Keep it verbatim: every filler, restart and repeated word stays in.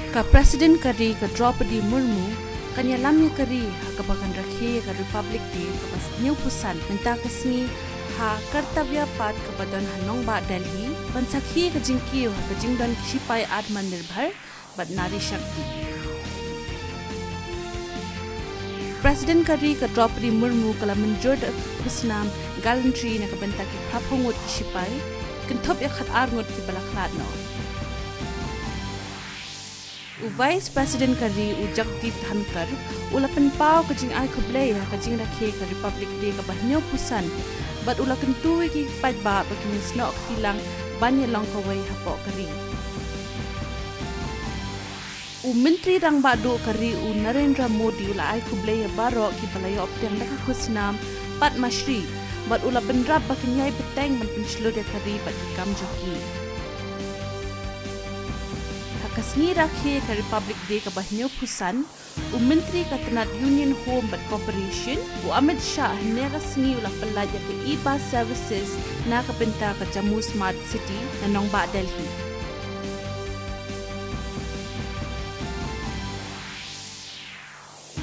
Ka President ka ri ka Droupadi Murmu kan ialam ia ka ri ha kaba kan rakhe ia ka Republic Day kaba hynniewphew san mynta ka sngi ha Kartavya Path kaba don ha nongbah Delhi ban sakhi ia ka jingkiew ha ka jingdon ki shipai Atmanirbhar bad Nari Shakti. President ka ri ka Droupadi Murmu ka la mynjur da ka khusnam Gallantry na ka bynta ki phraphew ngut ki shipai, kynthup ia ka khatar ngut kiba la khlad noh. U Vice President ka ri u Jagdeep Dhankhar u la pynpaw ka jingai khublei ha ka jingrakhe ka Republic Day kaba hynniewphew san bad u la kyntu ia ki paidbah ba kin snoh kti lang ban ia long kawei hapoh ka ri. U Myntri Rangbah Duh ka ri u Narendra Modi u la ai khublei ia baroh kiba la ioh pdiang da ka khusnam Padma Shri bad u la bynrap ba kin iai bteng ban pynshlur ia ka ri bad ki kam jong ki. Ha ka sngi rakhe ka Republic Day kaba hynniewphew san, u Myntri ka tnad Union Home bad Corporation u Amit Shah hynne ka sngi u la pyllait ia ka e-bus services na ka bynta ka Jammu Smart City na nongbah Delhi.